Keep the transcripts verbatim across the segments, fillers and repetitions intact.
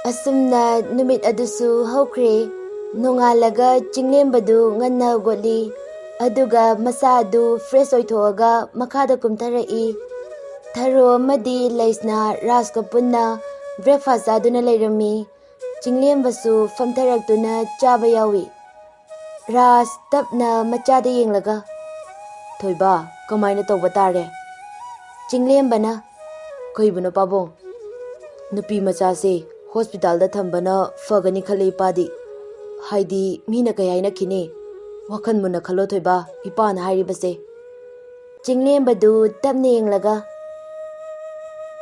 ꯑꯁꯨꯝꯅ ꯅꯨꯃꯤꯠ ꯑꯗꯨꯁꯨ ꯍꯧꯈ꯭ꯔꯦ꯫ ꯅꯣꯡꯉꯥꯜꯂꯒ ꯆꯤꯡꯂꯦꯝꯕꯗꯨ ꯉꯟꯅ ꯍꯧꯒꯠꯂꯤ, ꯑꯗꯨꯒ ꯃꯁꯥ ꯑꯗꯨ ꯐ꯭ꯔꯦꯁ ꯑꯣꯏꯊꯣꯛꯑꯒ ꯃꯈꯥꯗ ꯀꯨꯝꯊꯔꯛꯏ꯫ ꯊꯔꯣ ꯑꯃꯗꯤ ꯂꯩꯁꯅꯥ ꯔꯥꯖꯀ ꯄꯨꯟꯅ ꯕ꯭ꯔꯦꯛꯐꯥꯁ ꯆꯥꯗꯨꯅ ꯂꯩꯔꯝꯃꯤ꯫ ꯆꯤꯡꯂꯦꯝꯕꯁꯨ ꯐꯝꯊꯔꯛꯇꯨꯅ ꯆꯥꯕ ꯌꯥꯎꯏ꯫ ꯔꯥꯖ ꯇꯞꯅ ꯃꯆꯥꯗ ꯌꯦꯡꯂꯒ, "ꯊꯣꯏꯕ, ꯀꯃꯥꯏꯅ ꯇꯧꯕ ꯇꯥꯔꯦ?" ꯆꯤꯡꯂꯦꯝꯕꯅ, "ꯀꯩꯕꯨꯅꯣ ꯄꯥꯕꯨꯡ? ꯅꯨꯄꯤ ꯃꯆꯥꯁꯦ ꯍꯣꯁꯄꯤꯇꯥꯜꯗ ꯊꯝꯕꯅ ꯐꯒꯅꯤ ꯈꯜꯂꯦ ꯏꯄꯥꯗꯤ꯫ ꯍꯥꯏꯗꯤ ꯃꯤꯅ ꯀꯩ ꯍꯥꯏꯅꯈꯤꯅꯤ? ꯋꯥꯈꯜ ꯃꯨꯟꯅ ꯈꯜꯂꯣ ꯊꯣꯏꯕ, ꯏꯄꯥꯅ ꯍꯥꯏꯔꯤꯕꯁꯦ꯫" ꯆꯤꯡꯂꯦꯝꯕꯗꯨ ꯇꯞꯅ ꯌꯦꯡꯂꯒ,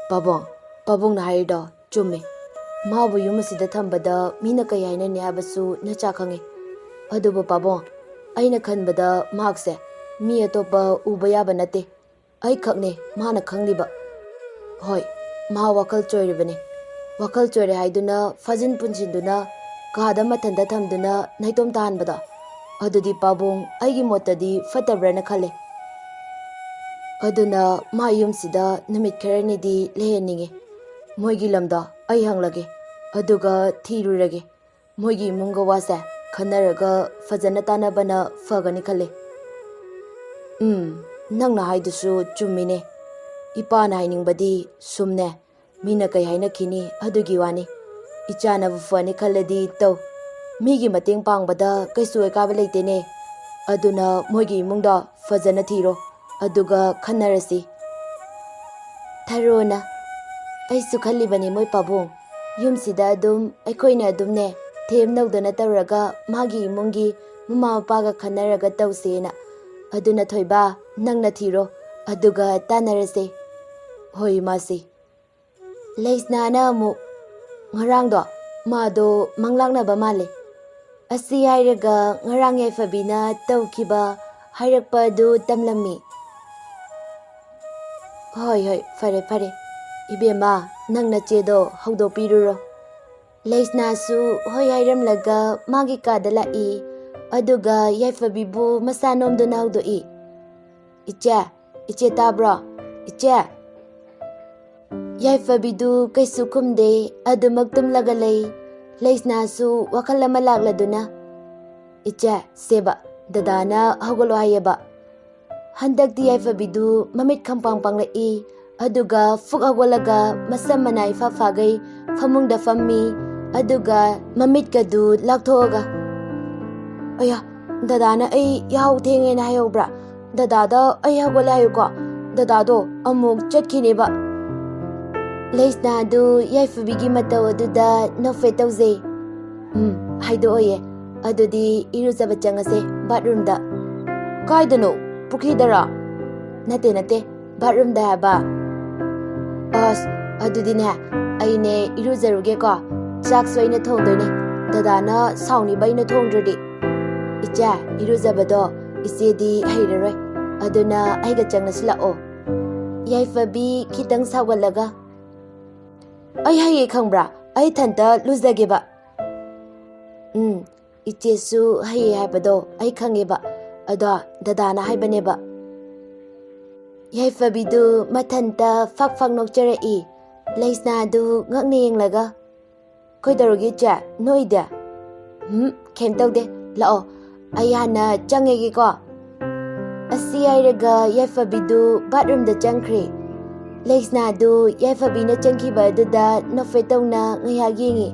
"ꯄꯥꯕꯨꯡ, ꯄꯥꯕꯨꯡꯅ ꯍꯥꯏꯔꯤꯗꯣ ꯆꯨꯝꯃꯦ꯫ ꯃꯥꯕꯨ ꯌꯨꯝ ꯑꯁꯤꯗ ꯊꯝꯕꯗ ꯃꯤꯅ ꯀꯩ ꯍꯥꯏꯅꯅꯤ ꯍꯥꯏꯕꯁꯨ ꯅꯆꯥ ꯈꯪꯉꯤ꯫ ꯑꯗꯨꯕꯨ ꯄꯥꯕꯨꯡ, ꯑꯩꯅ ꯈꯟꯕꯗ ꯃꯍꯥꯛꯁꯦ ꯃꯤ ꯑꯇꯣꯞꯄ ꯎꯕ ꯌꯥꯕ ꯅꯠꯇꯦ꯫ ꯑꯩꯈꯛꯅꯦ ꯃꯥꯅ ꯈꯪꯂꯤꯕ꯫ ꯍꯣꯏ, ꯃꯥ ꯋꯥꯈꯜ ꯆꯣꯏꯔꯤꯕꯅꯤ꯫ ꯋꯥꯈꯜ ꯆꯣꯏꯔꯦ ꯍꯥꯏꯗꯨꯅ ꯐꯥꯖꯤꯟ ꯄꯨꯟꯁꯤꯟꯗꯨꯅ ꯀꯥꯗ ꯃꯊꯟꯇ ꯊꯝꯗꯨꯅ ꯅꯥꯏꯇꯣꯝ ꯇꯥꯍꯟꯕꯗꯣ, ꯑꯗꯨꯗꯤ ꯄꯥꯕꯨꯡ, ꯑꯩꯒꯤ ꯃꯣꯠꯇꯗꯤ ꯐꯠꯇꯕ꯭ꯔꯅ ꯈꯜꯂꯦ꯫ ꯑꯗꯨꯅ ꯃꯥ ꯌꯨꯝꯁꯤꯗ ꯅꯨꯃꯤꯠ ꯈꯔꯅꯤꯗꯤ ꯂꯩꯍꯟꯅꯤꯡꯉꯤ꯫ ꯃꯣꯏꯒꯤ ꯂꯝꯗꯣ ꯑꯩ ꯍꯪꯂꯒꯦ, ꯑꯗꯨꯒ ꯊꯤꯔꯨꯔꯒꯦ꯫ ꯃꯣꯏꯒꯤ ꯏꯃꯨꯡꯒ ꯋꯥꯁꯦ ꯈꯟꯅꯔꯒ ꯐꯖꯅ ꯇꯥꯟꯅꯕꯅ ꯐꯒꯅꯤ ꯈꯜꯂꯦ꯫" "ꯎꯝ, ꯅꯪꯅ ꯍꯥꯏꯗꯨꯁꯨ ꯆꯨꯝꯃꯤꯅꯦ꯫ ꯏꯄꯥꯅ ꯍꯥꯏꯅꯤꯡꯕꯗꯤ ꯁꯨꯝꯅꯦ, ꯃꯤꯅ ꯀꯩ ꯍꯥꯏꯅꯈꯤꯅꯤ ꯑꯗꯨꯒꯤ ꯋꯥꯅꯤ꯫ ꯏꯆꯥꯅꯕꯨ ꯐꯅꯤ ꯈꯜꯂꯗꯤ ꯇꯧ꯫ ꯃꯤꯒꯤ ꯃꯇꯦꯡ ꯄꯥꯡꯕꯗ ꯀꯩꯁꯨ ꯑꯀꯥꯏꯕ ꯂꯩꯇꯦꯅꯦ꯫ ꯑꯗꯨꯅ ꯃꯣꯏꯒꯤ ꯏꯃꯨꯡꯗꯣ ꯐꯖꯅ ꯊꯤꯔꯣ, ꯑꯗꯨꯒ ꯈꯟꯅꯔꯁꯤ꯫" ꯊꯔꯣꯅ, "ꯑꯩꯁꯨ ꯈꯜꯂꯤꯕꯅꯤ ꯃꯣꯏ ꯄꯥꯕꯨꯡ꯫ ꯌꯨꯝꯁꯤꯗ ꯑꯗꯨꯝ ꯑꯩꯈꯣꯏꯅ ꯑꯗꯨꯝꯅꯦ ꯊꯦꯝ ꯅꯧꯗꯅ ꯇꯧꯔꯒ ꯃꯥꯒꯤ ꯏꯃꯨꯡꯒꯤ ꯃꯃꯥ ꯃꯄꯥꯒ ꯈꯟꯅꯔꯒ ꯇꯧꯁꯦꯅ꯫ ꯑꯗꯨꯅ ꯊꯣꯏꯕ, ꯅꯪꯅ ꯊꯤꯔꯣ, ꯑꯗꯨꯒ ꯇꯥꯟꯅꯔꯁꯦ꯫" "ꯍꯣꯏ, ꯏꯃꯥꯁꯤ꯫" ꯂꯩꯁꯅꯥꯅ ꯑꯃꯨꯛ, "ꯉꯔꯥꯡꯗꯣ ꯃꯥꯗꯣ ꯃꯪꯂꯥꯛꯅꯕ ꯃꯥꯜꯂꯦ꯫ ꯑꯁꯤ ꯍꯥꯏꯔꯒ ꯉꯔꯥꯡ ꯌꯥꯏꯐꯕꯤꯅ ꯇꯧꯈꯤꯕ ꯍꯥꯏꯔꯛꯄ ꯑꯗꯨ ꯇꯝꯂꯝꯃꯤ꯫" "ꯍꯣꯏ, ꯍꯣꯏ, ꯐꯔꯦ, ꯐꯔꯦ꯫ ꯏꯕꯦꯝꯃ, ꯅꯪ ꯅꯆꯦꯗꯣ ꯍꯧꯗꯣꯛꯄꯤꯔꯨꯔꯣ꯫" ꯂꯩꯁꯅꯥꯁꯨ ꯍꯣꯏ ꯍꯥꯏꯔꯝꯂꯒ ꯃꯥꯒꯤ ꯀꯥꯗ ꯂꯥꯛꯏ꯫ ꯑꯗꯨꯒ ꯌꯥꯏꯐꯕꯤꯕꯨ ꯃꯁꯥ ꯅꯣꯝꯗꯨꯅ ꯍꯧꯗꯣꯛꯏ꯫ "ꯏꯆꯦ, ꯏꯆꯦ ꯇꯥꯕ꯭ꯔꯣ? ꯏꯆꯦ!" ꯌꯥꯏꯐꯕꯤꯗꯨ ꯀꯩꯁꯨ ꯈꯨꯝꯗꯦ, ꯑꯗꯨꯃꯛ ꯇꯨꯝꯂꯒ ꯂꯩ꯫ ꯂꯩꯁꯅꯥꯁꯨ ꯋꯥꯈꯜ ꯑꯃ ꯂꯥꯛꯂꯗꯨꯅ, "ꯏꯆꯦ, ꯁꯦꯕ, ꯗꯗꯥꯅ ꯍꯧꯒꯠꯂꯣ ꯍꯥꯏꯌꯦꯕ"꯫ ꯍꯟꯗꯛꯇꯤ ꯌꯥꯏꯐꯕꯤꯗꯨ ꯃꯃꯤꯠ ꯈꯪꯄꯥꯡ ꯄꯥꯡꯂꯛꯏ, ꯑꯗꯨꯒ ꯐꯨꯛ ꯍꯧꯒꯠꯂꯒ ꯃꯁꯝ ꯃꯅꯥ ꯏꯐꯥ ꯐꯥꯒꯩ ꯐꯃꯨꯡꯗ ꯐꯝꯃꯤ, ꯑꯗꯨꯒ ꯃꯃꯤꯠꯀꯗꯨ ꯂꯥꯛꯊꯣꯛꯑꯒ, "ꯑꯌꯥ, ꯗꯗꯥꯅ ꯑꯩ ꯌꯥꯍꯧ ꯊꯦꯡꯉꯦꯅ ꯍꯥꯏꯍꯧꯕ꯭ꯔꯥ? ꯗꯗꯥꯗ ꯑꯩ ꯍꯧꯒꯠꯂꯦ ꯍꯥꯏꯌꯨꯀꯣ, ꯗꯗꯥꯗꯣ ꯑꯃꯨꯛ ꯆꯠꯈꯤꯅꯦꯕ"꯫ ꯂꯩꯁꯅꯥꯗꯨ ꯌꯥꯏꯐꯕꯤꯒꯤ ꯃꯇꯧ ꯑꯗꯨꯗ ꯅꯣꯛꯐꯦꯠ ꯇꯧꯖꯩ꯫ "ꯎꯝ, ꯍꯥꯏꯗꯣꯛꯑꯣꯏꯌꯦ꯫ ꯑꯗꯨꯗꯤ ꯏꯔꯨꯖꯕ ꯆꯪꯉꯁꯦ, ꯕꯥꯠꯔꯨꯝꯗ"꯫ "ꯀꯥꯏꯗꯅꯣ? ꯄꯨꯈ꯭ꯔꯤꯗꯔꯣ?" "ꯅꯠꯇꯦ, ꯅꯠꯇꯦ, ꯕꯥꯠꯔꯨꯝꯗ ꯍꯥꯏꯕ"꯫ "ꯑꯁ, ꯑꯗꯨꯗꯤꯅꯦ, ꯑꯩꯅꯦ ꯏꯔꯨꯖꯔꯨꯒꯦꯀꯣ꯫ ꯆꯥꯛꯁꯨ ꯑꯩꯅ ꯊꯣꯡꯗꯣꯏꯅꯦ, ꯗꯗꯥꯅ ꯁꯥꯎꯅꯤꯕ ꯑꯩꯅ ꯊꯣꯡꯗ꯭ꯔꯗꯤ"꯫ "ꯏꯆꯦ, ꯏꯔꯨꯖꯕꯗꯣ ꯏꯆꯦꯗꯤ ꯍꯩꯔꯔꯣꯏ, ꯑꯗꯨꯅ ꯑꯩꯒ ꯆꯪꯉꯁꯤ ꯂꯥꯛꯑꯣ"꯫ ꯌꯥꯏꯐꯕꯤ ꯈꯤꯇꯪ ꯁꯥꯎꯒꯠꯂꯒ, "ꯑꯩ ꯍꯩꯌꯦ ꯈꯪꯕ꯭ꯔꯥ? ꯑꯩ ꯏꯊꯟꯇ ꯂꯨꯖꯒꯦꯕ"꯫ "ꯎꯝ, ꯏꯆꯦꯁꯨ ꯍꯩꯌꯦ ꯍꯥꯏꯕꯗꯣ ꯑꯩ ꯈꯪꯉꯦꯕ, ꯑꯗꯣ ꯗꯗꯥꯅ ꯍꯥꯏꯕꯅꯦꯕ"꯫ ꯌꯥꯏꯐꯕꯤꯗꯨ ꯃꯊꯟꯇ ꯐꯛ ꯐꯛ ꯅꯣꯛꯆꯔꯛꯏ꯫ ꯂꯩꯁꯅꯥꯗꯨ ꯉꯛꯅ ꯌꯦꯡꯂꯒ, "ꯀꯩꯗꯧꯔꯒꯦ ꯏꯆꯦ, ꯅꯣꯏꯗꯤ?" "ꯎꯝ, ꯀꯩꯝ ꯇꯧꯗꯦ, ꯂꯥꯛꯑꯣ, ꯑꯩ ꯍꯥꯟꯅ ꯆꯪꯉꯒꯦꯀꯣ"꯫ ꯑꯁꯤ ꯍꯥꯏꯔꯒ ꯌꯥꯏꯐꯕꯤꯗꯨ ꯕꯥꯠꯔꯨꯝꯗ ꯆꯪꯈ꯭ꯔꯦ꯫ ꯂꯩꯁꯅꯥꯗꯨ ꯌꯥꯏꯐꯕꯤꯅ ꯆꯪꯈꯤꯕ ꯑꯗꯨꯗ ꯅꯣꯛꯐꯦꯠ ꯇꯧꯅ ꯉꯥꯏꯍꯥꯛ ꯌꯦꯡꯉꯤ,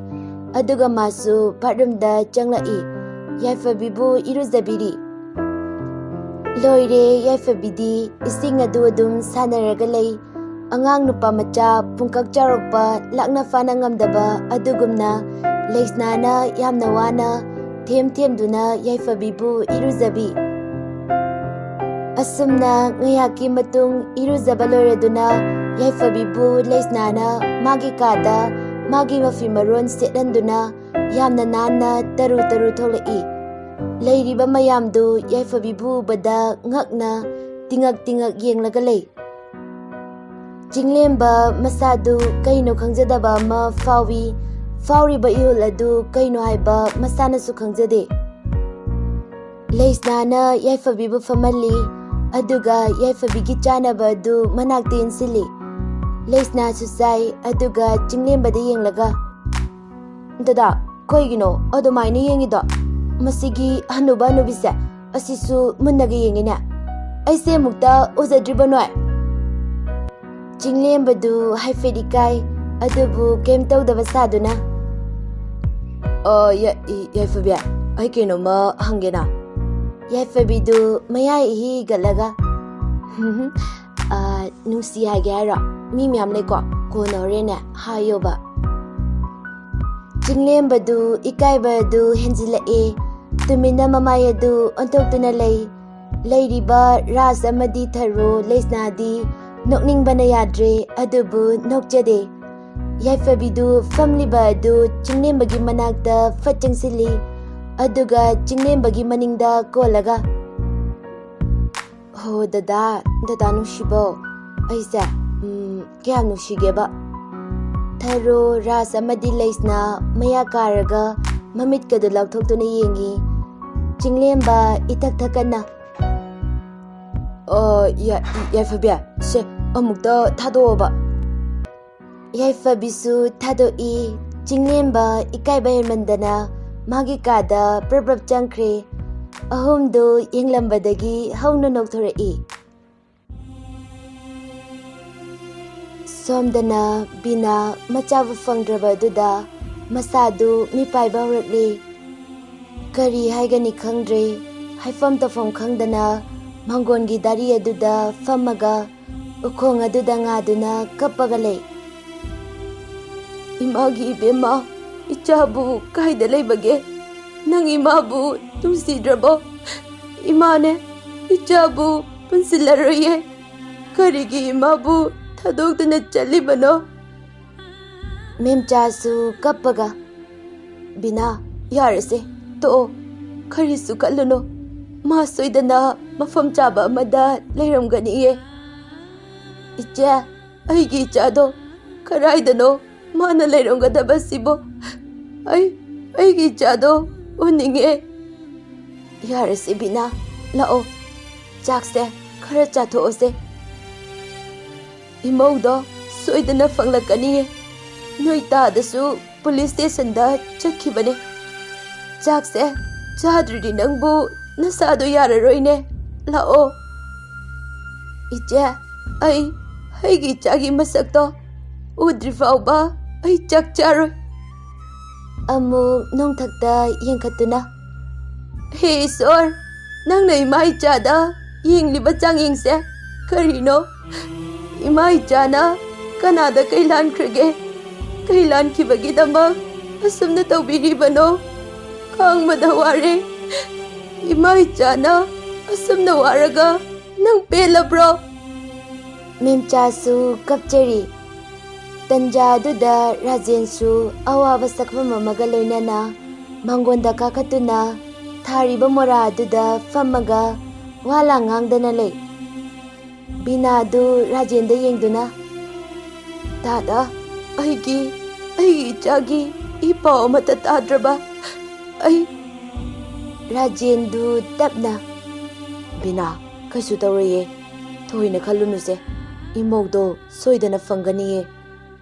ꯑꯗꯨꯒ ꯃꯥꯁꯨ ꯕꯥꯠꯔꯨꯝꯗ ꯆꯪꯂꯛꯏ꯫ ꯌꯥꯏꯐꯕꯤꯕꯨ ꯏꯔꯨꯖꯕꯤꯔꯤ꯫ ꯂꯣꯏꯔꯦ, ꯌꯥꯏꯐꯕꯤꯗꯤ ꯏꯁꯤꯡ ꯑꯗꯨ ꯑꯗꯨꯝ ꯁꯥꯟꯅꯔꯒ ꯂꯩ꯫ ꯑꯉꯥꯡ ꯅꯨꯄꯥ ꯃꯆꯥ ꯄꯨꯡꯀꯛ ꯆꯥꯎꯔꯛꯄ ꯂꯥꯛꯅ ꯐꯥꯅ ꯉꯝꯗꯕ ꯑꯗꯨꯒꯨꯝꯅ ꯂꯩꯁꯅꯥꯅ ꯌꯥꯝꯅ ꯋꯥꯅ ꯊꯦꯝ ꯊꯦꯝꯗꯨꯅ ꯌꯥꯏꯐꯕꯤꯕꯨ ꯏꯔꯨꯖꯕꯤ꯫ ꯑꯁꯨꯝꯅ ꯉꯥꯏꯍꯥꯛꯀꯤ ꯃꯇꯨꯡ ꯏꯔꯨꯖꯕ ꯂꯣꯏꯔꯗꯨꯅ ꯌꯥꯏꯐꯕꯤꯕꯨ ꯂꯩꯁꯅꯥꯅ ꯃꯥꯒꯤ ꯀꯥꯗ ꯃꯥꯒꯤ ꯃꯐꯤ ꯃꯔꯣꯟ ꯁꯦꯠꯍꯟꯗꯨꯅ ꯌꯥꯝꯅ ꯅꯥꯟꯅ ꯇꯔꯨ ꯇꯔꯨ ꯊꯣꯛꯂꯛꯏ꯫ ꯂꯩꯔꯤꯕ ꯃꯌꯥꯝꯗꯨ ꯌꯥꯏꯐꯕꯤꯕꯨ ꯎꯕꯗ ꯉꯛꯅ ꯇꯤꯉꯛ ꯇꯤꯉꯛ ꯌꯦꯡꯂꯒ ꯂꯩ꯫ ꯆꯤꯡꯂꯦꯝꯕ ꯃꯁꯥꯗꯨ ꯀꯩꯅꯣ ꯈꯪꯖꯗꯕ ꯑꯃ ꯐꯥꯎꯏ꯫ ꯐꯥꯎꯔꯤꯕ ꯏꯍꯨꯜ ꯑꯗꯨ ꯀꯩꯅꯣ ꯍꯥꯏꯕ ꯃꯁꯥꯅꯁꯨ ꯈꯪꯖꯗꯦ꯫ ꯂꯩꯁꯅꯥꯅ ꯌꯥꯏꯐꯕꯤꯕꯨ ꯐꯝꯍꯜꯂꯤ, ꯑꯗꯨꯒ ꯌꯥꯏꯐꯕꯤꯒꯤ ꯆꯥꯅꯕ ꯑꯗꯨ ꯃꯅꯥꯛꯇ ꯏꯟꯁꯤꯜꯂꯤ꯫ ꯂꯩꯁꯅꯥꯁꯨ ꯆꯥꯏ, ꯑꯗꯨꯒ ꯆꯤꯡꯂꯦꯝꯕꯗ ꯌꯦꯡꯂꯒ, "ꯗꯗꯥ, ꯀꯩꯒꯤꯅꯣ ꯑꯗꯨꯃꯥꯏꯅ ꯌꯦꯡꯉꯤꯗꯣ? ꯃꯁꯤꯒꯤ ꯍꯅꯨꯕ ꯍꯅꯨꯕꯤꯁꯦ ꯑꯁꯤꯁꯨ ꯃꯨꯟꯅꯒ ꯌꯦꯡꯉꯤꯅꯦ꯫ ꯑꯩꯁꯦ ꯑꯃꯨꯛꯇ ꯎꯖꯗ꯭ꯔꯤꯕ ꯅꯣꯏ?" ꯆꯤꯡꯂꯦꯝꯕꯗꯨ ꯍꯥꯏꯐꯦꯠ ꯏꯀꯥꯏ, ꯑꯗꯨꯕꯨ ꯀꯩꯝ ꯇꯧꯗꯕ ꯁꯥꯗꯨꯅ, "ꯑ, ꯌꯥ-, ꯏ-, ꯌꯥꯏꯐꯕꯤ, ꯑꯩ ꯀꯩꯅꯣꯝꯃ ꯍꯪꯒꯦꯅ?" ꯌꯥꯏꯐꯕꯤꯗꯨ ꯃꯌꯥꯏ ꯏꯍꯤ ꯍꯤꯒꯠꯂꯒ, "ꯑ, ꯅꯨꯡꯁꯤ ꯍꯥꯏꯒꯦ ꯍꯥꯏꯔꯣ? ꯃꯤ ꯃꯌꯥꯝ ꯂꯩꯀꯣ, ꯀꯣꯟꯅ ꯍꯣꯔꯦꯟꯅꯦ ꯍꯥꯏꯌꯣꯕ꯫" ꯆꯤꯡꯂꯦꯝꯕꯗꯨ ꯏꯀꯥꯏꯕ ꯑꯗꯨ ꯍꯦꯟꯖꯤꯜꯂꯛꯑꯦ꯫ ꯇꯨꯃꯤꯟꯅ ꯃꯃꯥꯏ ꯑꯗꯨ ꯑꯣꯟꯊꯣꯛꯇꯨꯅ ꯂꯩ꯫ ꯂꯩꯔꯤꯕ ꯔꯥꯖ ꯑꯃꯗꯤ ꯊꯔꯣ ꯂꯩꯁꯅꯥꯗꯤ ꯅꯣꯛꯅꯤꯡꯕꯅ ꯌꯥꯗ꯭ꯔꯦ, ꯑꯗꯨꯕꯨ ꯅꯣꯛꯆꯗꯦ꯫ ꯌꯥꯏꯐꯕꯤꯗꯨ ꯐꯝꯂꯤꯕ ꯑꯗꯨ ꯆꯤꯡꯂꯦꯝꯕꯒꯤ ꯃꯅꯥꯛꯇ ꯐꯠ ꯆꯪꯁꯤꯜꯂꯤ, ꯑꯗꯨꯒ ꯆꯤꯡꯂꯦꯝꯕꯒꯤ ꯃꯅꯤꯡꯗ ꯀꯣꯜꯂꯒ, "ꯍꯣ ꯗꯗꯥ, ꯗꯗꯥ ꯅꯨꯡꯁꯤꯕꯧ, ꯑꯩꯁꯦ, ꯎꯝ, ꯀꯌꯥꯝ ꯅꯨꯡꯁꯤꯒꯦꯕ?" ꯊꯔꯣ, ꯔꯥꯖ ꯑꯃꯗꯤ ꯂꯩꯁꯅꯥ ꯃꯌꯥ ꯀꯥꯔꯒ ꯃꯃꯤꯠꯀꯗꯨ ꯂꯥꯎꯊꯣꯛꯇꯨꯅ ꯌꯦꯡꯉꯤ꯫ ꯆꯤꯡꯂꯦꯝꯕ ꯏꯊꯛ ꯊꯛꯀꯠꯅ, "ꯑ, ꯌꯥ-, ꯌꯥꯏꯐꯕꯤ, ꯁꯦ, ꯑꯃꯨꯛꯇ ꯊꯥꯗꯣꯛꯑꯣꯕ꯫" ꯌꯥꯏꯐꯕꯤꯁꯨ ꯊꯥꯗꯣꯛꯏ꯫ ꯆꯤꯡꯂꯦꯝꯕ ꯏꯀꯥꯏꯕ ꯍꯦꯟꯃꯟꯗꯅ ꯃꯥꯒꯤ ꯀꯥꯗ ꯄ꯭ꯔꯞ ꯄ꯭ꯔꯞ ꯆꯪꯈ꯭ꯔꯦ꯫ ꯑꯍꯨꯝꯗꯨ ꯌꯦꯡꯂꯝꯕꯗꯒꯤ ꯍꯧꯅ ꯅꯣꯛꯊꯣꯔꯛꯏ꯫ ꯁꯣꯝꯗꯅ ꯕꯤꯅꯥ ꯃꯆꯥꯕꯨ ꯐꯪꯗ꯭ꯔꯕ ꯑꯗꯨꯗ ꯃꯁꯥꯗꯨ ꯃꯤꯄꯥꯏꯕ ꯍꯧꯔꯛꯂꯤ꯫ ꯀꯔꯤ ꯍꯥꯏꯒꯅꯤ ꯈꯪꯗ꯭ꯔꯦ꯫ ꯍꯥꯏꯐꯝ ꯇꯧꯐꯝ ꯈꯪꯗꯅ ꯃꯥꯡꯒꯣꯟꯒꯤ ꯗꯥꯔꯤ ꯑꯗꯨꯗ ꯐꯝꯃꯒ ꯎꯈꯣꯡ ꯑꯗꯨꯗ ꯉꯥꯗꯨꯅ ꯀꯞꯄꯒ ꯂꯩ꯫ "ꯏꯃꯥꯒꯤ ꯏꯕꯦꯝꯃ, ꯏꯆꯥꯕꯨ ꯀꯥꯏꯗ ꯂꯩꯕꯒꯦ? ꯅꯪ ꯏꯃꯥꯕꯨ ꯅꯨꯡꯁꯤꯗ꯭ꯔꯕꯣ? ꯏꯃꯥꯅꯦ, ꯏꯆꯥꯕꯨ ꯄꯨꯟꯁꯤꯜꯂꯔꯣꯏꯌꯦ꯫ ꯀꯔꯤꯒꯤ ꯏꯃꯥꯕꯨ ꯊꯥꯗꯣꯛꯇꯨꯅ ꯆꯠꯂꯤꯕꯅꯣ?" ꯃꯦꯝꯆꯥꯁꯨ ꯀꯞꯄꯒ, "ꯕꯤꯅꯥ, ꯌꯥꯔꯦꯁꯦ, ꯇꯣꯛꯑꯣ꯫ ꯀꯔꯤꯁꯨ ꯈꯜꯂꯨꯅꯨ꯫ ꯃꯥ ꯁꯣꯏꯗꯅ ꯃꯐꯝ ꯆꯥꯕ ꯑꯃꯗ ꯂꯩꯔꯝꯒꯅꯤꯌꯦ꯫ ꯏꯆꯦ, ꯑꯩꯒꯤ ꯏꯆꯥꯗꯣ ꯀꯗꯥꯏꯗꯅꯣ ꯃꯥꯅ ꯂꯩꯔꯝꯒꯗꯕꯁꯤꯕꯣ? ꯑꯩ, ꯑꯩꯒꯤ ꯏꯆꯥꯗꯣ ꯎꯅꯤꯡꯉꯦ꯫" "ꯌꯥꯔꯦꯁꯦ ꯕꯤꯅꯥ, ꯂꯥꯛꯑꯣ, ꯆꯥꯛꯁꯦ ꯈꯔ ꯆꯥꯊꯣꯛꯑꯁꯦ꯫" ꯏꯃꯧꯗꯣ ꯁꯣꯏꯗꯅ ꯐꯪꯂꯛꯀꯅꯤꯌꯦ꯫ ꯅꯣꯏ ꯇꯥꯗꯁꯨ ꯄꯨꯂꯤꯁ ꯁ꯭ꯇꯦꯁꯟꯗ ꯆꯠꯈꯤꯕꯅꯦ꯫ ꯆꯥꯛꯁꯦ ꯆꯥꯗ꯭ꯔꯗꯤ ꯅꯪꯕꯨ ꯅꯁꯥꯗꯣ ꯌꯥꯔꯔꯣꯏꯅꯦ꯫ ꯂꯥꯛꯑꯣ꯫ ꯏꯆꯦ, ꯑꯩ ꯑꯩꯒꯤ ꯏꯆꯥꯒꯤ ꯃꯁꯛꯇꯣ ꯎꯗ꯭ꯔꯤ ꯐꯥꯎꯕ ꯑꯩ ꯆꯥꯛ ꯆꯥꯔꯣꯏ꯫ ꯑꯃꯨꯛ ꯅꯣꯡꯊꯛꯇ ꯌꯦꯡꯈꯠꯇꯨꯅ, "ꯍꯦ ꯏꯁꯣꯔ, ꯅꯪꯅ ꯏꯃꯥ ꯏꯆꯥꯗ ꯌꯦꯡꯂꯤꯕ ꯆꯥꯡꯌꯦꯡꯁꯦ ꯀꯔꯤꯅꯣ? ꯏꯃꯥ ꯏꯆꯥꯅ ꯀꯅꯥꯗ ꯀꯩ ꯂꯥꯟꯈ꯭ꯔꯒꯦ? ꯀꯩ ꯂꯥꯟꯈꯤꯕꯒꯤꯗꯃꯛ ꯑꯁꯨꯝꯅ ꯇꯧꯕꯤꯔꯤꯕꯅꯣ? ꯈꯥꯡꯕꯗ ꯋꯥꯔꯦ꯫ ꯏꯃꯥ ꯏꯆꯥꯅ ꯑꯁꯨꯝꯅ ꯋꯥꯔꯒ ꯅꯪ ꯄꯦꯜꯂꯕ꯭ꯔꯣ?" ꯃꯦꯝꯆꯥꯁꯨ ꯀꯞꯆꯔꯤ꯫ ꯇꯟꯖꯥ ꯑꯗꯨꯗ ꯔꯥꯖꯦꯟꯁꯨ ꯑꯋꯥꯕ ꯁꯛꯐꯝ ꯑꯃꯒ ꯂꯣꯏꯅꯅ ꯃꯥꯡꯒꯣꯟꯗ ꯀꯥꯈꯠꯇꯨꯅ ꯊꯥꯔꯤꯕ ꯃꯣꯔꯥ ꯑꯗꯨꯗ ꯐꯝꯃꯒ ꯋꯥ ꯂꯥꯡ ꯉꯥꯡꯗꯅ ꯂꯩ꯫ ꯕꯤꯅꯥꯗꯨ ꯔꯥꯖꯦꯟꯗ ꯌꯦꯡꯗꯨꯅ, "ꯗꯥꯗꯥ, ꯑꯩꯒꯤ, ꯑꯩꯒꯤ ꯏꯆꯥꯒꯤ ꯏ ꯄꯥꯎ ꯑꯃꯠꯇ ꯇꯥꯗ꯭ꯔꯕ? ꯑꯩ" ꯔꯥꯖꯦꯟꯗꯨ ꯇꯞꯅ, "ꯕꯤꯅꯥ, ꯀꯩꯁꯨ ꯇꯧꯔꯣꯏꯌꯦ꯫ ꯊꯣꯏꯅ ꯈꯜꯂꯨꯅꯨꯁꯦ꯫ ꯏꯃꯧꯗꯣ ꯁꯣꯏꯗꯅ ꯐꯪꯒꯅꯤꯌꯦ꯫"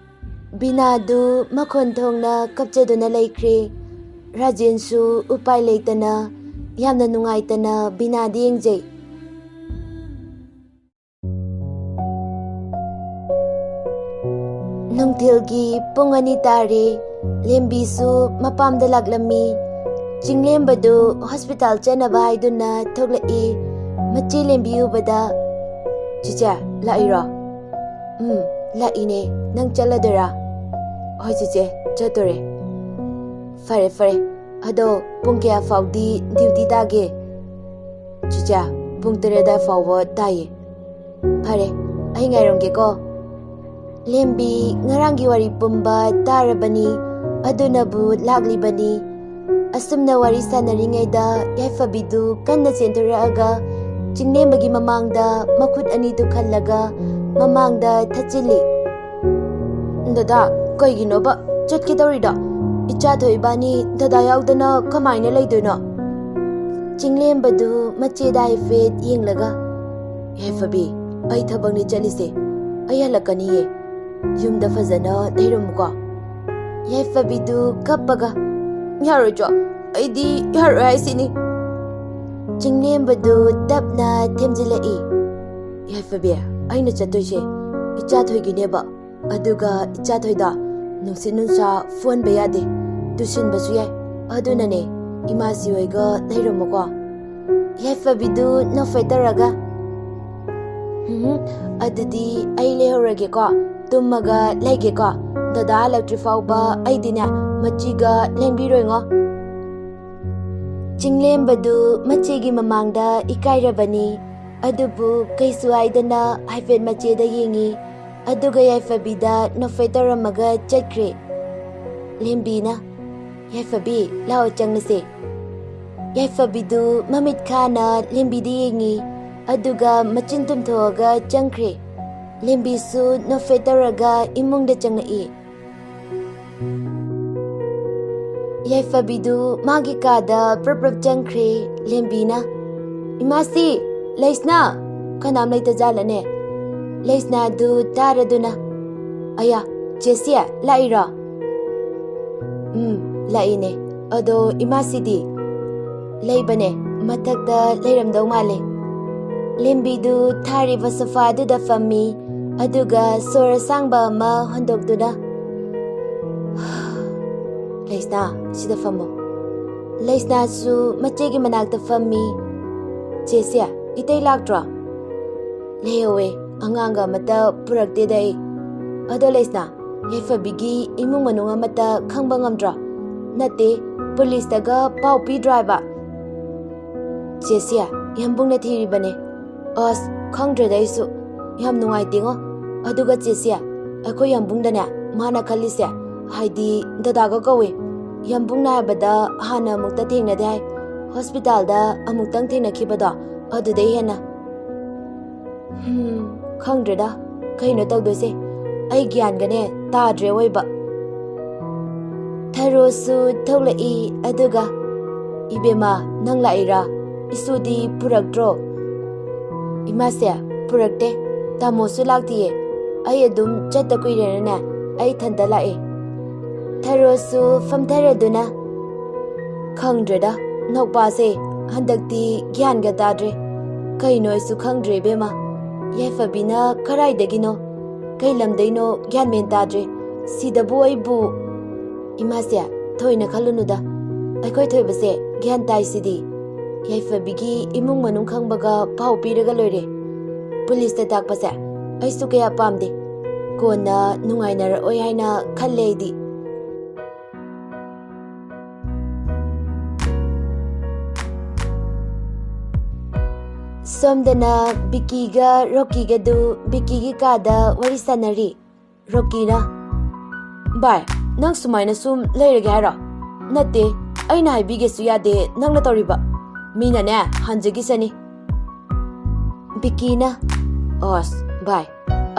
ꯕꯤꯅꯥꯗꯨ ꯃꯈꯣꯟ ꯊꯣꯡꯅ ꯀꯞꯆꯗꯨꯅ ꯂꯩꯈ꯭ꯔꯦ꯫ ꯔꯥꯖꯦꯟꯁꯨ ꯎꯄꯥꯏ ꯂꯩꯇꯅ, ꯌꯥꯝꯅ ꯅꯨꯡꯉꯥꯏꯇꯅ ꯕꯤꯅꯥꯗ ꯌꯦꯡꯖꯩ꯫ ꯅꯨꯡꯊꯤꯜꯒꯤ ꯄꯨꯡ ꯑꯅꯤ ꯇꯥꯔꯦ꯫ ꯂꯦꯝꯕꯤꯁꯨ ꯃꯄꯥꯝꯗ ꯂꯥꯛꯂꯝꯃꯤ꯫ ꯆꯤꯡꯂꯦꯝꯕꯗꯨ ꯍꯣꯁꯄꯤꯇꯥꯜ ꯆꯠꯅꯕ ꯍꯥꯏꯗꯨꯅ ꯊꯣꯛꯂꯛꯏ꯫ ꯃꯆꯦ ꯂꯦꯝꯕꯤ ꯎꯕꯗ, "ꯆꯤꯆꯦ, ꯂꯥꯛꯏꯔꯣ?" "ꯎꯝ, ꯂꯥꯛꯏꯅꯦ꯫ ꯅꯪ ꯆꯠꯂꯗꯣꯏꯔꯥ?" "ꯍꯣꯏ ꯆꯤꯆꯦ, ꯆꯠꯇꯣꯔꯦ꯫" "ꯐꯔꯦ, ꯐꯔꯦ꯫ ꯑꯗꯣ ꯄꯨꯡ ꯀꯌꯥ ꯐꯥꯎꯗꯤ ꯗ꯭ꯌꯨꯇꯤ ꯇꯥꯒꯦ?" "ꯆꯤꯆꯦ, ꯄꯨꯡ ꯇꯔꯦꯠ ꯑꯗꯥꯏ ꯐꯥꯎꯕ ꯇꯥꯏꯌꯦ꯫" "ꯐꯔꯦ, ꯑꯩ ꯉꯥꯏꯔꯝꯒꯦꯀꯣ꯫" ꯂꯦꯝꯕꯤ ꯉꯔꯥꯡꯒꯤ ꯋꯥꯔꯤ ꯄꯨꯝꯕ ꯇꯥꯔꯕꯅꯤ, ꯑꯗꯨꯅꯕꯨ ꯂꯥꯛꯂꯤꯕꯅꯤ꯫ ꯑꯁꯨꯝꯅ ꯋꯥꯔꯤ ꯁꯥꯟꯅꯔꯤꯉꯩꯗ ꯌꯥꯏꯐꯕꯤꯗꯨ ꯀꯟꯅ ꯆꯦꯟꯊꯣꯔꯛꯑꯒ ꯆꯤꯡꯂꯦꯝꯕꯒꯤ ꯃꯃꯥꯡꯗ ꯃꯈꯨꯠ ꯑꯅꯤꯗꯨ ꯈꯜꯂꯒ ꯃꯃꯥꯡꯗ ꯊꯠꯆꯤꯜꯂꯤ꯫ "ꯗꯗꯥ, ꯀꯩꯒꯤꯅꯣꯕ ꯆꯠꯀꯦ ꯇꯧꯔꯤꯗꯣ? ꯏꯆꯥ ꯊꯣꯏ ꯏꯕꯥꯅꯤ ꯗꯗꯥ ꯌꯥꯎꯗꯅ ꯀꯃꯥꯏꯅ ꯂꯩꯗꯣꯏꯅꯣ?" ꯆꯤꯡꯂꯦꯝꯕꯗꯨ ꯃꯆꯦꯗ ꯍꯥꯏꯐꯦꯠ ꯌꯦꯡꯂꯒ, "ꯌꯥꯏꯐꯕꯤ, ꯑꯩ ꯊꯕꯛꯅꯤ ꯆꯠꯂꯤꯁꯦ꯫ ꯑꯩ ꯍꯜꯂꯛꯀꯅꯤꯌꯦ꯫ ꯌꯨꯝꯗ ꯐꯖꯅ ꯂꯩꯔꯝꯃꯨꯀꯣ꯫ ꯌꯥꯏꯐꯕꯤꯗꯨ ꯀꯞꯄꯒ, "ꯌꯥꯔꯣꯏꯗ꯭ꯔꯣ? ꯑꯩꯗꯤ ꯌꯥꯔꯣꯏ ꯍꯥꯏꯁꯤꯅꯤ꯫" ꯆꯤꯡꯂꯦꯝꯕꯗꯨ ꯇꯞꯅ ꯊꯦꯝꯖꯤꯜꯂꯛꯏ꯫ "ꯌꯥꯏꯐꯕꯤ, ꯑꯩꯅ ꯆꯠꯇꯣꯏꯁꯦ ꯏꯆꯥꯊꯣꯏꯒꯤꯅꯦꯕ꯫ ꯑꯗꯨꯒ ꯏꯆꯥꯊꯣꯏꯗꯣ ꯅꯨꯡꯁꯤꯠ ꯅꯨꯡꯁꯥ ꯐꯨꯍꯟꯕ ꯌꯥꯗꯦ, ꯇꯨꯁꯤꯟꯕꯁꯨ ꯌꯥꯏ꯫ ꯑꯗꯨꯅꯅꯦ, ꯏꯃꯥꯁꯤ ꯍꯣꯏꯒ ꯂꯩꯔꯝꯃꯨꯀꯣ꯫" ꯌꯥꯏꯐꯕꯤꯗꯨ ꯅꯣꯛꯐꯦꯠ ꯇꯧꯔꯒ, "ꯎꯝ, ꯑꯗꯨꯗꯤ ꯑꯩ ꯂꯩꯍꯧꯔꯒꯦꯀꯣ꯫ ꯇꯨꯝꯃꯒ ꯂꯩꯒꯦꯀꯣ꯫ ꯗꯗꯥ ꯍꯜꯂꯛꯇ꯭ꯔꯤ ꯐꯥꯎꯕ ꯑꯩꯗꯤꯅꯦ, ꯃꯆꯤꯒ ꯂꯦꯡꯕꯤꯔꯣꯏꯉꯣ꯫" ꯆꯤꯡꯂꯦꯝꯕꯗꯨ ꯃꯆꯦꯒꯤ ꯃꯃꯥꯡꯗ ꯏꯀꯥꯏꯔꯕꯅꯤ꯫ ꯑꯗꯨꯕꯨ ꯀꯩꯁꯨ ꯍꯥꯏꯗꯅ ꯍꯥꯏꯐꯦꯠ ꯃꯆꯦꯗ ꯌꯦꯡꯉꯤ꯫ ꯑꯗꯨꯒ ꯌꯥꯏꯐꯕꯤꯗ ꯅꯣꯛꯐꯦꯠ ꯇꯧꯔꯝꯃꯒ ꯆꯠꯈ꯭ꯔꯦ꯫ ꯂꯦꯝꯕꯤꯅ, "ꯌꯥꯏꯐꯕꯤ, ꯂꯥꯛꯑꯣ ꯆꯪꯉꯁꯦ꯫" ꯌꯥꯏꯐꯕꯤꯗꯨ ꯃꯃꯤꯠ ꯈꯥꯅ ꯂꯦꯝꯕꯤꯗ ꯌꯦꯡꯉꯤ, ꯑꯗꯨꯒ ꯃꯆꯤꯟ ꯇꯨꯝꯊꯣꯛꯑꯒ ꯆꯪꯈ꯭ꯔꯦ꯫ ꯂꯦꯝꯕꯤꯁꯨ ꯅꯣꯛꯐꯦꯠ ꯇꯧꯔꯒ ꯏꯃꯨꯡꯗ ꯆꯪꯉꯛꯏ꯫ ꯌꯥꯏꯐꯕꯤꯗꯨ ꯃꯥꯒꯤ ꯀꯥꯗ ꯄ꯭ꯔꯞ ꯄ꯭ꯔꯞ ꯆꯪꯈ꯭ꯔꯦ꯫ ꯂꯦꯝꯕꯤꯅ, "ꯏꯃꯥꯁꯤ, ꯂꯩꯁꯅꯥ!" ꯀꯅꯥꯝ ꯂꯩꯇꯖꯥꯠꯂꯅꯦ? ꯂꯩꯁꯅꯥꯗꯨ ꯇꯥꯔꯗꯨꯅ, "ꯑꯌꯥ, ꯆꯦꯁꯤ, ꯂꯥꯛꯏꯔꯣ?" "ꯎꯝ, ꯂꯥꯛꯏꯅꯦ꯫ ꯑꯗꯣ ꯏꯃꯥꯁꯤꯗꯤ?" "ꯂꯩꯕꯅꯦ, ꯃꯊꯛꯇ ꯂꯩꯔꯝꯗꯧ ꯃꯥꯜꯂꯦ꯫" ꯂꯦꯝꯕꯤꯗꯨ ꯊꯥꯔꯤꯕ ꯁꯣꯐꯥꯗꯨꯗ ꯐꯝꯃꯤ, ꯑꯗꯨꯒ ꯁꯣꯔ ꯑꯁꯥꯡꯕ ꯑꯃ ꯍꯣꯟꯗꯣꯛꯇꯨꯅ, "ꯂꯩꯁꯅꯥ, ꯁꯤꯗ ꯐꯝꯃꯣ꯫" ꯂꯩꯁꯅꯥꯁꯨ ꯃꯆꯦꯒꯤ ꯃꯅꯥꯛꯇ ꯐꯝꯃꯤ꯫ "ꯆꯦꯁꯤ, ꯏꯇꯩ ꯂꯥꯛꯇ꯭ꯔꯣ?" "ꯂꯩꯍꯧꯋꯦ, ꯑꯉꯥꯡꯒ ꯑꯃꯠꯇ ꯄꯨꯔꯛꯇꯦꯗ ꯑꯩ꯫" "ꯑꯗꯣ ꯂꯩꯁꯅꯥ, ꯌꯥꯏꯐꯕꯤꯒꯤ ꯏꯃꯨꯡ ꯃꯅꯨꯡ ꯑꯃꯠꯇ ꯈꯪꯕ ꯉꯝꯗ꯭ꯔꯣ?" "ꯅꯠꯇꯦ, ꯄꯨꯂꯤꯁꯇꯒ ꯄꯥꯎ ꯄꯤꯗ꯭ꯔꯣ ꯍꯥꯏꯕ?" "ꯆꯦꯁꯤ, ꯌꯥꯝꯕꯨꯡꯅ ꯊꯤꯔꯤꯕꯅꯦ꯫" "ꯑꯁ, ꯈꯪꯗ꯭ꯔꯦꯗ ꯑꯩꯁꯨ꯫ ꯌꯥꯝ ꯅꯨꯡꯉꯥꯏꯇꯦꯉꯣ꯫ ꯑꯗꯨꯒ ꯆꯦꯁꯤ, ꯑꯩꯈꯣꯏ ꯌꯥꯝꯕꯨꯡꯗꯅꯦ, ꯃꯥꯅ ꯈꯜꯂꯤꯁꯦ, ꯍꯥꯏꯗꯤ ꯗꯗꯥꯒ ꯀꯧꯋꯦ꯫ ꯌꯥꯝꯕꯨꯡꯅ ꯍꯥꯏꯕꯗ ꯍꯥꯟꯅ ꯑꯃꯨꯛꯇ ꯊꯦꯡꯅꯗꯦ ꯍꯥꯏ꯫ ꯍꯣꯁꯄꯤꯇꯥꯜꯗ ꯑꯃꯨꯛꯇꯪ ꯊꯦꯡꯅꯈꯤꯕꯗꯣ, ꯑꯗꯨꯗꯩ ꯍꯦꯟꯅ꯫ ꯍꯝ, ꯈꯪꯗ꯭ꯔꯦꯗ, ꯀꯩꯅꯣ ꯇꯧꯗꯣꯏꯁꯦ? ꯑꯩ ꯒ꯭ꯌꯥꯟꯒꯅꯦ ꯇꯥꯗ꯭ꯔꯦ ꯑꯣꯏꯕ꯫ ꯊꯔꯣꯁꯨ ꯊꯣꯛꯂꯛꯏ, ꯑꯗꯨꯒ, "ꯏꯕꯦꯝꯃ, ꯅꯪ ꯂꯥꯛꯏꯔꯥ? ꯏꯁꯨꯗꯤ ꯄꯨꯔꯛꯇ꯭ꯔꯣ?" "ꯏꯃꯥꯁꯦ, ꯄꯨꯔꯛꯇꯦ꯫ ꯇꯥꯃꯣꯁꯨ ꯂꯥꯛꯇꯤꯌꯦ꯫" ꯑꯩ ꯑꯗꯨꯝ ꯆꯠꯇ ꯀꯨꯏꯔꯦꯅꯅꯦ, ꯑꯩ ꯏꯊꯟꯇ ꯂꯥꯛꯑꯦ꯫ ꯊꯔꯣꯁꯨ ꯐꯝꯊꯔꯗꯨꯅ, "ꯈꯪꯗ꯭ꯔꯦꯗ, ꯅꯧꯄꯥꯁꯦ ꯍꯟꯗꯛꯇꯤ ꯒ꯭ꯌꯥꯟꯒ ꯇꯥꯗ꯭ꯔꯦ꯫ ꯀꯩꯅꯣ ꯑꯩꯁꯨ ꯈꯪꯗ꯭ꯔꯦ ꯏꯕꯦꯝꯃ꯫ ꯌꯥꯏꯐꯕꯤꯅ ꯀꯔꯥꯏꯗꯒꯤꯅꯣ, ꯀꯩ ꯂꯝꯗꯩꯅꯣ ꯒ꯭ꯌꯥꯟ ꯃꯦꯟ ꯇꯥꯗ꯭ꯔꯦ꯫ ꯁꯤꯗꯕꯨ ꯑꯩꯕꯨ"꯫ "ꯏꯃꯥꯁꯦ, ꯊꯣꯏꯅ ꯈꯜꯂꯨꯅꯨꯗ꯫ ꯑꯩꯈꯣꯏ ꯊꯣꯏꯕꯁꯦ ꯒ꯭ꯌꯥꯟ ꯇꯥꯏꯁꯤꯗꯤ꯫ ꯌꯥꯏꯐꯕꯤꯒꯤ ꯏꯃꯨꯡ ꯃꯅꯨꯡ ꯈꯪꯕꯒ ꯄꯥꯎ ꯄꯤꯔꯒ ꯂꯣꯏꯔꯦ꯫ ꯄꯨꯂꯤꯁꯇ ꯇꯥꯛꯄꯁꯦ ꯑꯩꯁꯨ ꯀꯌꯥ ꯄꯥꯝꯗꯦ꯫ ꯀꯣꯟꯅ ꯅꯨꯡꯉꯥꯏꯅꯔꯛꯑꯣꯏ ꯍꯥꯏꯅ ꯈꯜꯂꯦ ꯑꯩꯗꯤ"꯫ ꯁꯣꯝꯗꯅ ꯕꯤꯀꯤꯒ ꯔꯣꯀꯤꯒꯗꯨ ꯕꯤꯀꯤꯒꯤ ꯀꯥꯗ ꯋꯥꯔꯤ ꯁꯥꯟꯅꯔꯤ꯫ ꯔꯣꯀꯤꯅ, "ꯚꯥꯏ, ꯅꯪ ꯁꯨꯃꯥꯏꯅ ꯁꯨꯝ ꯂꯩꯔꯒꯦ ꯍꯥꯏꯔꯣ? ꯅꯠꯇꯦ, ꯑꯩꯅ ꯍꯥꯏꯕꯤꯒꯦꯁꯨ ꯌꯥꯗꯦ ꯅꯪꯅ ꯇꯧꯔꯤꯕ꯫ ꯃꯤꯅꯅꯦ ꯍꯟꯖꯈꯤꯁꯅꯤ"꯫ ꯕꯤꯀꯤꯅ, "ꯑꯁ ꯚꯥꯏ,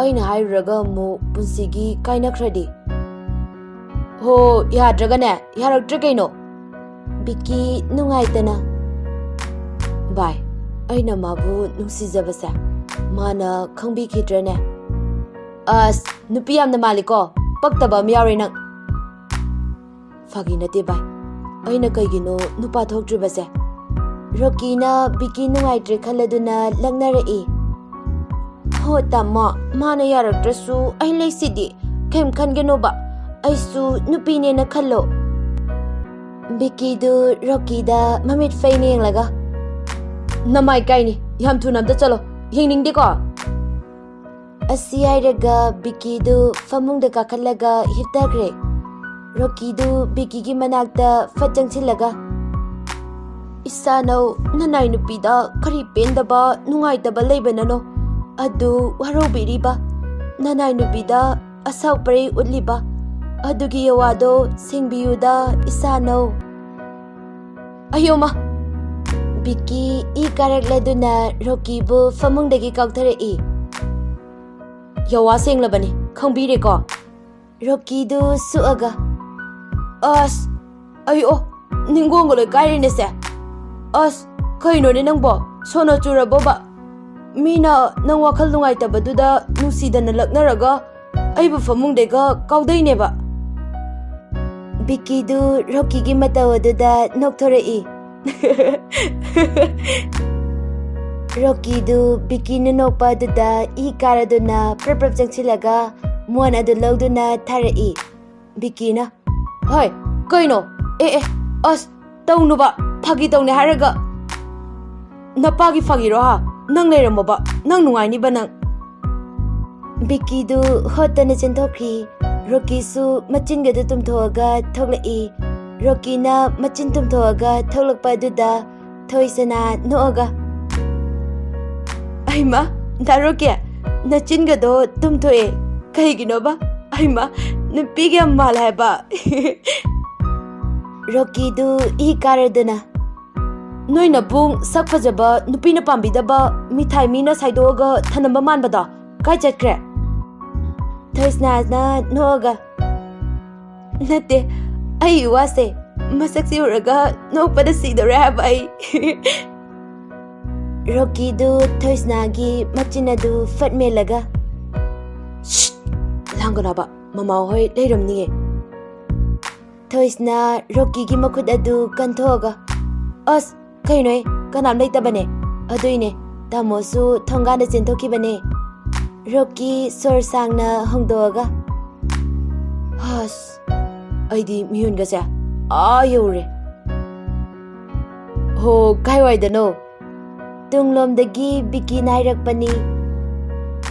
ꯑꯩꯅ ꯍꯥꯏꯔꯨꯔꯒ ꯑꯃꯨꯛ ꯄꯨꯟꯁꯤꯒꯤ ꯀꯥꯏꯅꯈ꯭ꯔꯗꯤ"꯫ "ꯍꯣ, ꯌꯥꯗ꯭ꯔꯒꯅꯦ ꯌꯥꯔꯛꯇ꯭ꯔꯦ ꯀꯩꯅꯣ"꯫ ꯕꯤꯀꯤ ꯅꯨꯡꯉꯥꯏꯇꯅ, "ꯚꯥꯏ, ꯑꯩꯅ ꯃꯥꯕꯨ ꯅꯨꯡꯁꯤꯖꯕꯁꯦ ꯃꯥꯅ ꯈꯪꯕꯤꯈꯤꯗ꯭ꯔꯦꯅꯦ"꯫ "ꯑꯁ, ꯅꯨꯄꯤ ꯌꯥꯝꯅ ꯃꯥꯜꯂꯤꯀꯣ, ꯄꯛꯇꯕ ꯑꯃ ꯌꯥꯎꯔꯦ ꯅꯪ"꯫ "ꯐꯥꯒꯤ ꯅꯠꯇꯦ ꯚꯥꯏ, ꯑꯩꯅ ꯀꯩꯒꯤꯅꯣ ꯅꯨꯄꯥ ꯊꯣꯛꯇ꯭ꯔꯤꯕꯁꯦ"꯫ ꯔꯣꯀꯤꯅ ꯕꯤꯀꯤ ꯅꯨꯡꯉꯥꯏꯇ꯭ꯔꯦ ꯈꯜꯂꯗꯨꯅ ꯂꯛꯅꯔꯛꯏ꯫ "ꯍꯣ ꯇꯥꯃꯣ, ꯃꯥꯅ ꯌꯥꯔꯛꯇ꯭ꯔꯁꯨ ꯑꯩ ꯂꯩꯁꯤꯗꯤ, ꯀꯩꯝ ꯈꯟꯒꯅꯣꯕ, ꯑꯩꯁꯨ ꯅꯨꯄꯤꯅꯦꯅ ꯈꯜꯂꯣ"꯫ ꯕꯤꯀꯤꯗꯨ ꯔꯣꯀꯤꯗ ꯃꯃꯤꯠ ꯐꯩꯅ ꯌꯦꯡꯂꯒ, "ꯅꯃꯥꯏ ꯀꯥꯏꯅꯤ, ꯌꯥꯝ ꯊꯨꯅ ꯑꯝꯇ ꯆꯠꯂꯣ, ꯌꯦꯡꯅꯤꯡꯗꯦꯀꯣ"꯫ ꯑꯁꯤ ꯍꯥꯏꯔꯒ ꯕꯤꯀꯤꯗꯨ ꯐꯃꯨꯡꯗ ꯀꯥꯈꯠꯂꯒ ꯍꯤꯞꯊꯈ꯭ꯔꯦ꯫ ꯔꯣꯀꯤꯗꯨ ꯕꯤꯀꯤꯒꯤ ꯃꯅꯥꯛꯇ ꯐꯠ ꯆꯪꯁꯤꯜꯂꯒ, "ꯏꯁꯥꯅꯧ, ꯅꯅꯥꯏ ꯅꯨꯄꯤꯗ ꯀꯔꯤ ꯄꯦꯟꯗꯕ, ꯅꯨꯡꯉꯥꯏꯇꯕ ꯂꯩꯕꯅꯅꯣ? ꯑꯗꯨ ꯋꯥꯔꯧꯕꯤꯔꯤꯕ? ꯅꯅꯥꯏ ꯅꯨꯄꯤꯗ ꯑꯁꯥꯎ ꯄꯔꯩ ꯎꯠꯂꯤꯕ? ꯑꯗꯨꯒꯤ ꯌꯋꯥꯗꯣ ꯁꯦꯡꯕꯤꯌꯨꯗ, ꯏꯁꯥꯅꯧ"꯫ "ꯑꯌꯣꯃ!" ꯕꯤꯀꯤ ꯏ ꯀꯥꯔꯛꯂꯗꯨꯅ ꯔꯣꯀꯤꯕꯨ ꯐꯃꯨꯡꯗꯒꯤ ꯀꯥꯎꯊꯔꯛꯏ꯫ "ꯌꯋꯥ ꯁꯦꯡꯂꯕꯅꯤ, ꯈꯪꯕꯤꯔꯦꯀꯣ?" ꯔꯣꯀꯤꯗꯨ ꯁꯨꯛꯑꯒ, "ꯑꯁ, ꯑꯩ, ꯑꯣ, ꯅꯤꯡꯒꯣꯡꯒ ꯂꯣꯏ ꯀꯥꯏꯔꯦꯅꯦꯁꯦ꯫ ꯑꯁ, ꯀꯩꯅꯣꯅꯦ ꯅꯪꯕꯣ? ꯁꯣꯅꯣ ꯆꯨꯔꯕꯣꯕ? ꯃꯤꯅ ꯅꯪ ꯋꯥꯈꯜ ꯅꯨꯡꯉꯥꯏꯇꯕꯗꯨꯗ ꯅꯨꯡꯁꯤꯗꯅ ꯂꯛꯅꯔꯒ ꯑꯩꯕꯨ ꯐꯃꯨꯡꯗꯩꯒ ꯀꯥꯎꯗꯩꯅꯦꯕ꯫ ꯕꯤꯀꯤꯗꯨ ꯔꯣꯀꯤꯒꯤ ꯃꯇꯧ ꯑꯗꯨꯗ ꯅꯣꯛꯊꯣꯔꯛꯏ꯫ ꯔꯣꯀꯤꯗꯨ ꯕꯤꯀꯤꯅ ꯅꯣꯛꯄ ꯑꯗꯨꯗ ꯏ ꯀꯥꯔꯗꯨꯅ ꯄ꯭ꯔꯞ ꯄ꯭ꯔꯞ ꯆꯪꯁꯤꯜꯂꯒ ꯃꯣꯟ ꯑꯗꯨ ꯂꯧꯗꯨꯅ ꯊꯥꯔꯛꯏ꯫ ꯕꯤꯀꯤꯅ, "ꯍꯣꯏ, ꯀꯩꯅꯣ? ꯑꯦ, ꯑꯦ, ꯑꯁ, ꯇꯧꯅꯨꯕ, ꯐꯥꯒꯤ ꯇꯧꯅꯦ ꯍꯥꯏꯔꯒ ꯅꯄꯥꯒꯤ ꯐꯥꯒꯤꯔꯣ ꯍꯥ? ꯅꯪ ꯂꯩꯔꯝꯃꯣꯕ, ꯅꯪ ꯅꯨꯡꯉꯥꯏꯅꯤꯕ ꯅꯪ꯫" ꯕꯤꯀꯤꯗꯨ ꯍꯣꯠꯇꯅ ꯆꯦꯟꯊꯣꯛꯈꯤ꯫ ꯔꯣꯀꯤꯁꯨ ꯃꯆꯤꯟꯒꯗꯨ ꯇꯨꯝꯊꯣꯛꯑꯒ ꯊꯣꯛꯂꯛꯏ꯫ ꯔꯣꯀꯤꯅ ꯃꯆꯤꯟ ꯇꯨꯝꯊꯣꯛꯑꯒ ꯊꯣꯛꯂꯛꯄ ꯑꯗꯨꯗ ꯊꯣꯏꯁꯅꯥ ꯅꯣꯛꯑꯒ, "ꯑꯩꯃ, ꯗꯥ ꯔꯣꯀꯤ, ꯅꯆꯤꯟꯒꯗꯣ ꯇꯨꯝꯊꯣꯛꯑꯦ꯫ ꯀꯩꯒꯤꯅꯣꯕ? ꯑꯩꯃ, ꯅꯨꯄꯤꯒ ꯌꯥꯝ ꯃꯥꯜꯂꯦ ꯍꯥꯏꯕ꯫" ꯔꯣꯀꯤꯗꯨ ꯏ ꯀꯥꯔꯗꯨꯅ, "ꯅꯣꯏ ꯅꯕꯨꯡ ꯁꯛ ꯐꯖꯕ, ꯅꯨꯄꯤꯅ ꯄꯥꯝꯕꯤꯗꯕ, ꯃꯤꯊꯥꯏ ꯃꯤꯅ ꯁꯥꯏꯗꯣꯛꯑꯒ ꯊꯅꯝꯕ ꯃꯥꯟꯕꯗꯣ ꯀꯥꯏ ꯆꯠꯈ꯭ꯔꯦ?" ꯊꯣꯏꯁꯅꯥꯅ ꯅꯣꯛꯑꯒ, "ꯅꯠꯇꯦ, ꯑꯩ ꯏꯋꯥꯁꯦ ꯃꯁꯛꯁꯦ ꯎꯔꯒ ꯅꯣꯛꯄꯗ ꯁꯤꯗꯧꯔꯦ ꯍꯥꯏꯕ ꯑꯩ꯫" ꯔꯣꯀꯤꯗꯨ ꯊꯣꯏꯁꯅꯥꯒꯤ ꯃꯆꯤꯟ ꯑꯗꯨ ꯐꯠ ꯃꯦꯜꯂꯒ, "ꯁꯤꯠ! ꯂꯥꯡꯒꯅꯣ ꯍꯥꯏꯕ, ꯃꯃꯥꯍꯣꯏ ꯂꯩꯔꯝꯅꯤꯌꯦ꯫" ꯊꯣꯏꯁꯅꯥ ꯔꯣꯀꯤꯒꯤ ꯃꯈꯨꯠ ꯑꯗꯨ ꯀꯟꯊꯣꯛꯑꯒ, "ꯑꯁ, ꯀꯩꯅꯣꯍꯦ, ꯀꯅꯥꯝ ꯂꯩꯇꯕꯅꯦ꯫ ꯑꯗꯨꯏꯅꯦ, ꯇꯥꯃꯣꯁꯨ ꯊꯣꯡꯒꯥꯟꯗ ꯆꯦꯟꯊꯣꯛꯈꯤꯕꯅꯦ꯫" ꯔꯣꯀꯤ ꯁꯣꯔ ꯁꯥꯡꯅ ꯍꯣꯡꯗꯣꯛꯑꯒ, "ꯍꯁ, ꯑꯩꯗꯤ ꯃꯤꯍꯨꯟꯒꯁꯦ ꯑꯥ ꯌꯧꯔꯦ꯫ ꯍꯣ, ꯀꯥꯏꯋꯥꯏꯗꯅꯣ?" ꯇꯨꯡꯂꯣꯝꯗꯒꯤ ꯕꯤꯀꯤꯅ ꯍꯥꯏꯔꯛꯄꯅꯤ꯫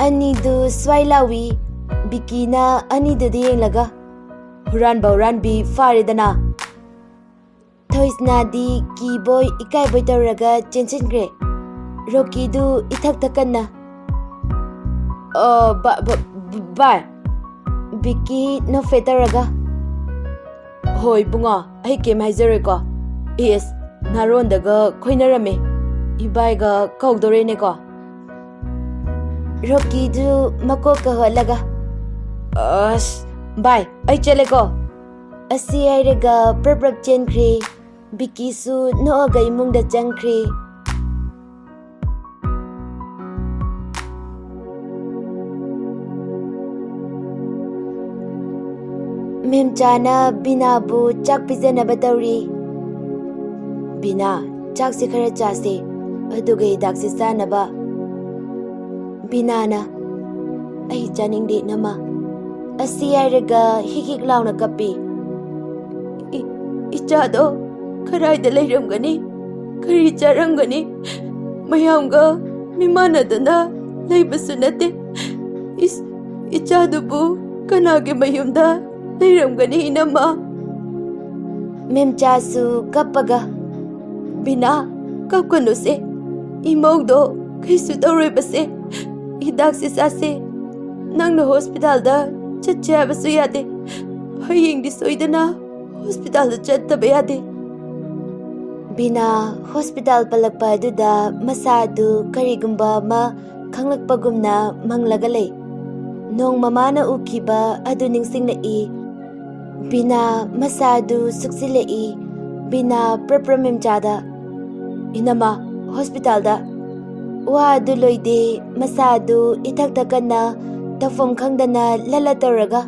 ꯑꯅꯤꯗꯨ ꯁ꯭ꯋꯥꯏ ꯂꯥꯎꯏ꯫ ꯕꯤꯀꯤꯅ ꯑꯅꯤꯗꯨꯗ ꯌꯦꯡꯂꯒ, "ꯍꯨꯔꯥꯟꯕ ꯍꯨꯔꯥꯟꯕꯤ ꯐꯥꯔꯦꯗꯅ꯫" ꯊꯣꯏꯁꯅꯥꯗꯤ ꯀꯤꯕꯣꯏ ꯏꯀꯥꯏꯕꯣꯏ ꯇꯧꯔꯒ ꯆꯦꯟꯁꯤꯟꯈ꯭ꯔꯦ꯫ ꯔꯣꯀꯤꯗꯨ ꯏꯊꯛ ꯊꯛꯀꯟꯅ, "ꯑ, ꯕ-, ꯕ-, ꯕ-, ꯚꯥꯏ꯫" ꯕꯤꯀꯤ ꯅꯣꯛꯐꯦꯠ ꯇꯧꯔꯒ, "ꯍꯣꯏ ꯏꯕꯨꯡꯉꯣ, ꯑꯩ ꯀꯩꯝ ꯍꯥꯏꯖꯔꯣꯏꯀꯣ꯫ ꯏꯁ, ꯅꯥꯔꯣꯟꯗꯒ ꯈꯣꯏꯅꯔꯝꯃꯦ꯫ ꯏꯕꯥꯏꯒ ꯀꯧꯗꯣꯔꯦꯅꯦꯀꯣ꯫" ꯔꯣꯀꯤꯗꯨ ꯃꯀꯣꯛꯀ ꯍꯣꯠꯂꯒ, "ꯑꯁ, ꯚꯥꯏ, ꯑꯩ ꯆꯠꯂꯦꯀꯣ꯫" ꯑꯁꯤ ꯍꯥꯏꯔꯒ ꯄ꯭ꯔꯞ ꯄ꯭ꯔꯞ ꯆꯦꯟꯈ꯭ꯔꯦ꯫ ꯕꯤꯀꯤꯁꯨ ꯅꯣꯛꯑꯒ ꯏꯃꯨꯡꯗ ꯆꯪꯈ꯭ꯔꯦ꯫ ꯃꯦꯝꯆꯥꯅ ꯕꯤꯅꯥꯕꯨ ꯆꯥꯛ ꯄꯤꯖꯅꯕ ꯇꯧꯔꯤ꯫ "ꯕꯤꯅꯥ, ꯆꯥꯛꯁꯦ ꯈꯔ ꯆꯥꯁꯦ, ꯑꯗꯨꯒ ꯍꯤꯗꯥꯛꯁꯦ ꯆꯥꯅꯕ꯫" ꯕꯤꯅꯥꯅ, "ꯑꯩ ꯆꯥꯅꯤꯡꯗꯦ, ꯏꯅꯝꯃ꯫" ꯑꯁꯤ ꯍꯥꯏꯔꯒ ꯍꯤꯛ ꯍꯤꯛ ꯂꯥꯎꯅ ꯀꯞꯄꯤ꯫ "ꯏ-, ꯏꯆꯥꯗꯣ ꯀꯗꯥꯏꯗ ꯂꯩꯔꯝꯒꯅꯤ? ꯀꯔꯤ ꯆꯥꯔꯝꯒꯅꯤ? ꯃꯌꯥꯝꯒ ꯃꯤꯃꯥꯟꯅꯗꯅ ꯂꯩꯕꯁꯨ ꯅꯠꯇꯦ꯫ ꯏꯁ, ꯏꯆꯥꯗꯨꯕꯨ ꯀꯅꯥꯒꯤ ꯃꯌꯨꯝꯗ ꯂꯩꯔꯝꯒꯅꯤ, ꯏꯅꯝꯃ?" ꯃꯦꯝꯆꯥꯁꯨ ꯀꯞꯄꯒ, "ꯕꯤꯅꯥ, ꯀꯞꯀꯅꯨꯁꯦ꯫ ꯏꯃꯧꯗꯣ ꯀꯩꯁꯨ ꯇꯧꯔꯣꯏꯕꯁꯦ꯫ ꯍꯤꯗꯥꯛꯁꯦ ꯆꯥꯁꯦ꯫ ꯅꯪꯅ ꯍꯣꯁꯄꯤꯇꯥꯜꯗ ꯆꯠꯁꯦ ꯍꯥꯏꯕꯁꯨ ꯌꯥꯗꯦ꯫ ꯍꯌꯦꯡꯗꯤ ꯁꯣꯏꯗꯅ ꯍꯣꯁꯄꯤꯇꯥꯜꯗ ꯆꯠꯇꯕ ꯌꯥꯗꯦ꯫" ꯕꯤꯅꯥ ꯍꯣꯁꯄꯤꯇꯥꯜ ꯄꯜꯂꯛꯄ ꯑꯗꯨꯗ ꯃꯁꯥ ꯑꯗꯨ ꯀꯔꯤꯒꯨꯝꯕ ꯑꯃ ꯈꯪꯂꯛꯄꯒꯨꯝꯅ ꯃꯪꯂꯒ ꯂꯩ꯫ ꯅꯣꯡꯃ ꯃꯥꯅ ꯎꯈꯤꯕ ꯑꯗꯨ ꯅꯤꯡꯁꯤꯡꯂꯛꯏ꯫ ꯕꯤꯅꯥ ꯃꯁꯥ ꯑꯗꯨ ꯁꯨꯛꯆꯤꯜꯂꯛꯏ꯫ ꯕꯤꯅꯥ ꯄ꯭ꯔꯞ ꯄ꯭ꯔꯞ ꯃꯦꯝꯆꯥꯗ, "ꯏꯅꯝꯃ, ꯍꯣꯁꯄꯤꯇꯥꯜꯗ꯫" ꯋꯥ ꯑꯗꯨ ꯂꯣꯏꯗꯦ, ꯃꯁꯥ ꯑꯗꯨ ꯏꯊꯛ ꯊꯛꯀꯠꯅ ꯇꯧꯐꯝ ꯈꯪꯗꯅ ꯂꯠꯂ ꯇꯧꯔꯒ,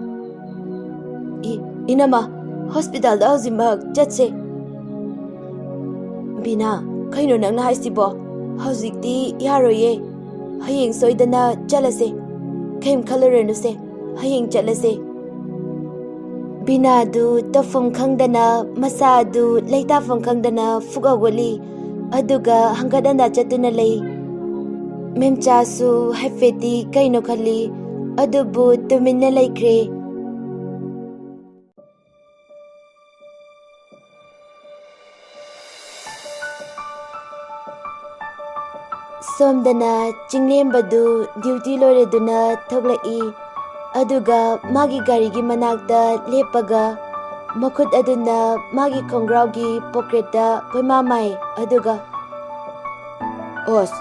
"ꯏ-, ꯏꯅꯝꯃ, ꯍꯣꯁꯄꯤꯇꯥꯜꯗ ꯍꯧꯖꯤꯛꯃꯛ ꯆꯠꯁꯦ꯫" "ꯕꯤꯅꯥ, ꯀꯩꯅꯣ ꯅꯪꯅ ꯍꯥꯏꯁꯤꯕꯣ? ꯍꯧꯖꯤꯛꯇꯤ ꯌꯥꯔꯣꯏꯌꯦ꯫ ꯍꯌꯦꯡ ꯁꯣꯏꯗꯅ ꯆꯠꯂꯁꯦ꯫ ꯀꯩꯝ ꯈꯜꯂꯨꯔꯅꯨꯁꯦ, ꯍꯌꯦꯡ ꯆꯠꯂꯁꯦ꯫" ꯕꯤꯅꯥꯗꯨ ꯇꯧꯐꯝ ꯈꯪꯗꯅ, ꯃꯁꯥ ꯑꯗꯨ ꯂꯩꯇꯥꯐꯝ ꯈꯪꯗꯅ ꯐꯨꯛ ꯍꯧꯒꯠꯂꯤ꯫ ꯑꯗꯨꯒ ꯍꯪꯒꯠ ꯍꯟꯗ ꯆꯠꯇꯨꯅ ꯂꯩ꯫ ꯃꯦꯝꯆꯥꯁꯨ ꯍꯥꯏꯐꯦꯠꯇꯤ ꯀꯩꯅꯣ ꯈꯜꯂꯤ, ꯑꯗꯨꯕꯨ ꯇꯨꯃꯤꯟꯅ ꯂꯩꯈ꯭ꯔꯦ꯫ ꯁꯣꯝꯗꯅ ꯆꯤꯡꯂꯦꯝꯕꯗꯨ ꯗ꯭ꯌꯨꯇꯤ ꯂꯣꯏꯔꯗꯨꯅ ꯊꯣꯛꯂꯛꯏ꯫ ꯑꯗꯨꯒ ꯃꯥꯒꯤ ꯒꯥꯔꯤꯒꯤ ꯃꯅꯥꯛꯇ ꯂꯦꯞꯄꯒ ꯃꯈꯨꯠ ꯑꯗꯨꯅ ꯃꯥꯒꯤ ꯈꯣꯡꯒ꯭ꯔꯥꯎꯒꯤ ꯄꯣꯀꯦꯠꯇ ꯀꯣꯏꯃꯥ ꯃꯥꯏ꯫ ꯑꯗꯨꯒ, "ꯑꯁ,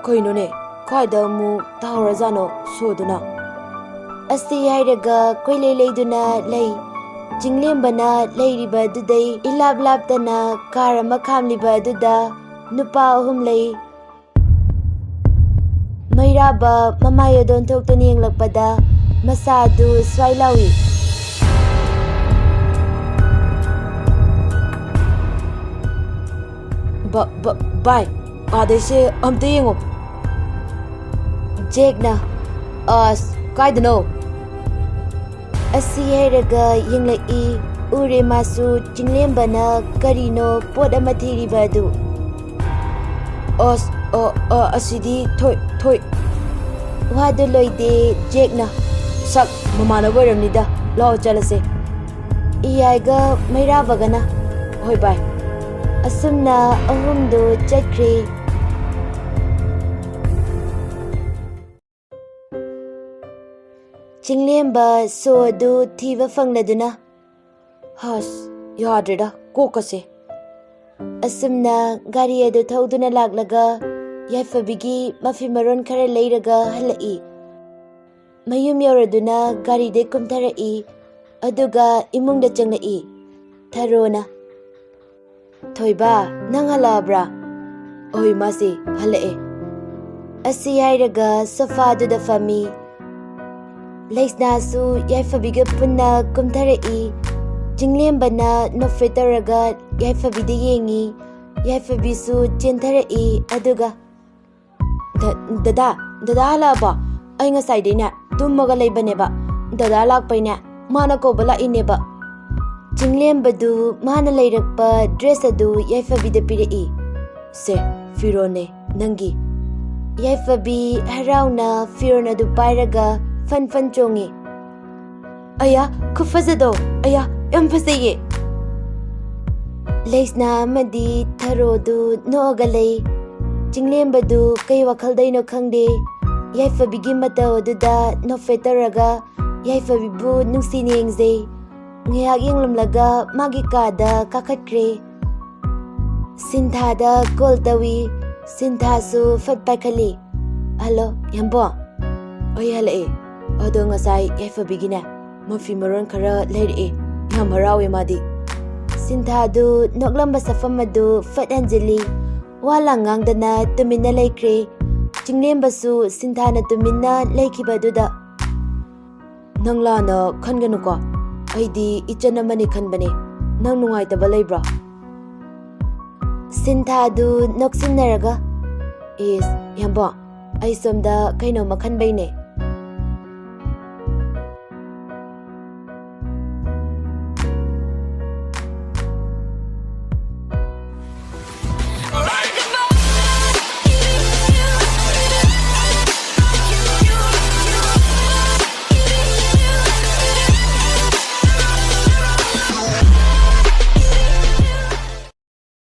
ꯀꯩꯅꯣꯅꯦ? ꯀꯥꯏꯗ ꯑꯃꯨꯛ ꯇꯥꯍꯧꯔꯖꯥꯠꯅꯣ ꯁꯣꯗꯨꯅ?" ꯑꯁꯤ ꯍꯥꯏꯔꯒ ꯀꯣꯏꯂꯩ ꯂꯩꯗꯨꯅ ꯂꯩ꯫ ꯆꯤꯡꯂꯦꯝꯕꯅ ꯂꯩꯔꯤꯕ ꯑꯗꯨꯗꯩ ꯏꯂꯥꯞ ꯂꯥꯞꯇꯅ ꯀꯥꯔ ꯑꯃ ꯈꯥꯝꯂꯤꯕ ꯑꯗꯨꯗ ꯅꯨꯄꯥ ꯑꯍꯨꯝ ꯂꯩ꯫ ꯃꯩꯔꯥꯕ ꯃꯃꯥꯏ ꯑꯗꯣꯟꯊꯣꯛꯇꯨꯅ ꯌꯦꯡꯂꯛꯄꯗ ꯃꯁꯥ ꯑꯗꯨ ꯁ꯭ꯋꯥꯏ ꯂꯥꯎꯏ꯫ ꯚꯥꯏ, ꯑꯥꯗꯩꯁꯦ ꯑꯝꯇ ꯌꯦꯡꯉꯣ꯫ ꯖꯦꯛꯅ, "ꯑꯁ, ꯀꯥꯏꯗꯅꯣ?" ꯑꯁꯤ ꯍꯥꯏꯔꯒ ꯌꯦꯡꯂꯛꯏ꯫ ꯎꯔꯦ ꯃꯥꯁꯨ ꯆꯤꯡꯂꯦꯝꯕꯅ ꯀꯔꯤꯅꯣ ꯄꯣꯠ ꯑꯃ ꯊꯤꯔꯤꯕ ꯑꯗꯨ꯫ "ꯑꯁ, ꯑ, ꯑ, ꯑꯁꯤꯗꯤ ꯊꯣꯏ-, ꯊꯣꯏ-," ꯋꯥꯗꯨ ꯂꯣꯏꯗꯦ ꯖꯦꯛꯅ꯫ "ꯁꯛ ꯃꯃꯥꯟꯅꯕ ꯑꯣꯏꯔꯝꯅꯤꯗ, ꯂꯥꯛꯑꯣ ꯆꯠꯂꯁꯦ꯫" ꯏꯌꯥꯏꯒ ꯃꯩꯔꯥꯕꯒꯅ, "ꯍꯣꯏ ꯚꯥꯏ꯫" ꯑꯁꯨꯝꯅ ꯑꯍꯨꯝꯗꯨ ꯆꯠꯈ꯭ꯔꯦ꯫ ꯆꯤꯡꯂꯦꯝꯕ ꯁꯣ ꯑꯗꯨ ꯊꯤꯕ ꯐꯪꯂꯗꯨꯅ, "ꯍꯁ, ꯌꯥꯗ꯭ꯔꯦꯗ, ꯀꯣꯛꯀꯁꯦ꯫" ꯑꯁꯨꯝꯅ ꯒꯥꯔꯤ ꯑꯗꯨ ꯊꯧꯗꯨꯅ ꯂꯥꯛꯂꯒ ꯌꯥꯏꯐꯕꯤꯒꯤ ꯃꯐꯤ ꯃꯔꯣꯟ ꯈꯔ ꯂꯩꯔꯒ ꯍꯜꯂꯛꯏ꯫ ꯃꯌꯨꯝ ꯌꯧꯔꯗꯨꯅ ꯒꯥꯔꯤꯗꯩ ꯀꯨꯝꯊꯔꯛꯏ, ꯑꯗꯨꯒ ꯏꯃꯨꯡꯗ ꯆꯪꯂꯛꯏ꯫ ꯊꯔꯣꯅ, "ꯊꯣꯏꯕ, ꯅꯪ ꯍꯜꯂꯛꯑꯕ꯭ꯔꯥ?" "ꯑꯍꯣꯏ, ꯃꯥꯁꯤ ꯍꯜꯂꯛꯑꯦ꯫" ꯑꯁꯤ ꯍꯥꯏꯔꯒ ꯁꯣꯐꯥꯗꯨꯗ ꯐꯝꯃꯤ꯫ ꯂꯩꯁꯅꯥꯁꯨ ꯌꯥꯏꯐꯕꯤꯒ ꯄꯨꯟꯅ ꯀꯨꯝꯊꯔꯛꯏ꯫ ꯆꯤꯡꯂꯦꯝꯕꯅ ꯅꯣꯛꯐꯦꯠ ꯇꯧꯔꯒ ꯌꯥꯏꯐꯕꯤꯗ ꯌꯦꯡꯉꯤ꯫ ꯌꯥꯏꯐꯕꯤꯁꯨ ꯆꯦꯟꯊꯔꯛꯏ, ꯑꯗꯨꯒ, "ꯗ-, ꯗꯗꯥ, ꯗꯗꯥ ꯍꯜꯂꯛꯑꯕꯣ? ꯑꯩ ꯉꯁꯥꯏꯗꯩꯅꯦ ꯇꯨꯝꯃꯒ ꯂꯩꯕꯅꯦꯕ꯫ ꯗꯗꯥ ꯂꯥꯛꯄꯩꯅꯦ ꯃꯥꯅ ꯀꯧꯕ ꯂꯥꯛꯏꯅꯦꯕ꯫" ꯆꯤꯡꯂꯦꯝꯕꯗꯨ ꯃꯥꯅ ꯂꯩꯔꯛꯄ ꯗ꯭ꯔꯦꯁ ꯑꯗꯨ ꯌꯥꯏꯐꯕꯤꯗ ꯄꯤꯔꯛꯏ꯫ "ꯁꯦ, ꯐꯤꯔꯣꯟꯅꯦ ꯅꯪꯒꯤ꯫" ꯌꯥꯏꯐꯕꯤ ꯍꯔꯥꯎꯅ ꯐꯤꯔꯣꯟ ꯑꯗꯨ ꯄꯥꯏꯔꯒ ꯐꯟ ꯐꯟ ꯆꯣꯡꯉꯤ꯫ "ꯑꯌꯥ, ꯈꯨꯐꯖꯗꯣ! ꯑꯌꯥ, ꯌꯥꯝ ꯐꯖꯩꯌꯦ!" ꯂꯩꯁꯅꯥ ꯑꯃꯗꯤ ꯊꯔꯣꯗꯨ ꯅꯣꯛꯑꯒ ꯂꯩ꯫ ꯆꯤꯡꯂꯦꯝꯕꯗꯨ ꯀꯩ ꯋꯥꯈꯜꯗꯩꯅꯣ ꯈꯪꯗꯦ, ꯌꯥꯏꯐꯕꯤꯒꯤ ꯃꯇꯧ ꯑꯗꯨꯗ ꯅꯣꯛꯐꯦꯠ ꯇꯧꯔꯒ ꯌꯥꯏꯐꯕꯤꯕꯨ ꯅꯨꯡꯁꯤꯅ ꯌꯦꯡꯖꯩ꯫ ꯉꯥꯏꯍꯥꯛ ꯌꯦꯡꯂꯝꯂꯒ ꯃꯥꯒꯤ ꯀꯥꯗ ꯀꯥꯈꯠꯈ꯭ꯔꯦ꯫ ꯁꯤꯟꯊꯥꯗ ꯀꯣꯜ ꯇꯧꯏ꯫ ꯁꯤꯟꯊꯥꯁꯨ ꯐꯠ ꯄꯥꯏꯈꯠꯂꯤ꯫ "ꯍꯜꯂꯣ, ꯌꯥꯝꯕꯣ?" "ꯑꯩ ꯍꯜꯂꯛꯑꯦ꯫ ꯑꯗꯣ ꯉꯁꯥꯏ ꯌꯥꯏꯐꯕꯤꯒꯤꯅꯦ ꯃꯐꯤ ꯃꯔꯣꯟ ꯈꯔ ꯂꯩꯔꯛꯑꯦ꯫ ꯌꯥꯝ ꯍꯔꯥꯎꯋꯦ ꯃꯥꯗꯤ꯫" ꯁꯤꯟꯊꯥꯗꯨ ꯅꯣꯛꯂꯝꯕ ꯁꯛꯐꯝ ꯑꯗꯨ ꯐꯠ ꯍꯟꯖꯤꯜꯂꯤ꯫ ꯋꯥ ꯂꯥꯡ ꯉꯥꯡꯗꯅ ꯇꯨꯃꯤꯟꯅ ꯂꯩꯈ꯭ꯔꯦ꯫ ꯆꯤꯡꯂꯦꯝꯕꯁꯨ ꯁꯤꯟꯊꯥꯅ ꯇꯨꯃꯤꯟꯅ ꯂꯩꯈꯤꯕ ꯑꯗꯨꯗ, "ꯅꯪ ꯂꯥꯟꯅ ꯈꯟꯒꯅꯨꯀꯣ꯫ ꯑꯩꯗꯤ ꯏꯆꯟ ꯑꯃꯅꯤ ꯈꯟꯕꯅꯦ꯫ ꯅꯪ ꯅꯨꯡꯉꯥꯏꯇꯕ ꯂꯩꯕ꯭ꯔꯣ?" ꯁꯤꯟꯊꯥꯗꯨ ꯅꯣꯛꯁꯤꯟꯅꯔꯒ, "ꯏꯁ, ꯌꯥꯝꯕꯣ, ꯑꯩ ꯁꯣꯝꯗ ꯀꯩꯅꯣꯝꯃ ꯈꯟꯕꯩꯅꯦ꯫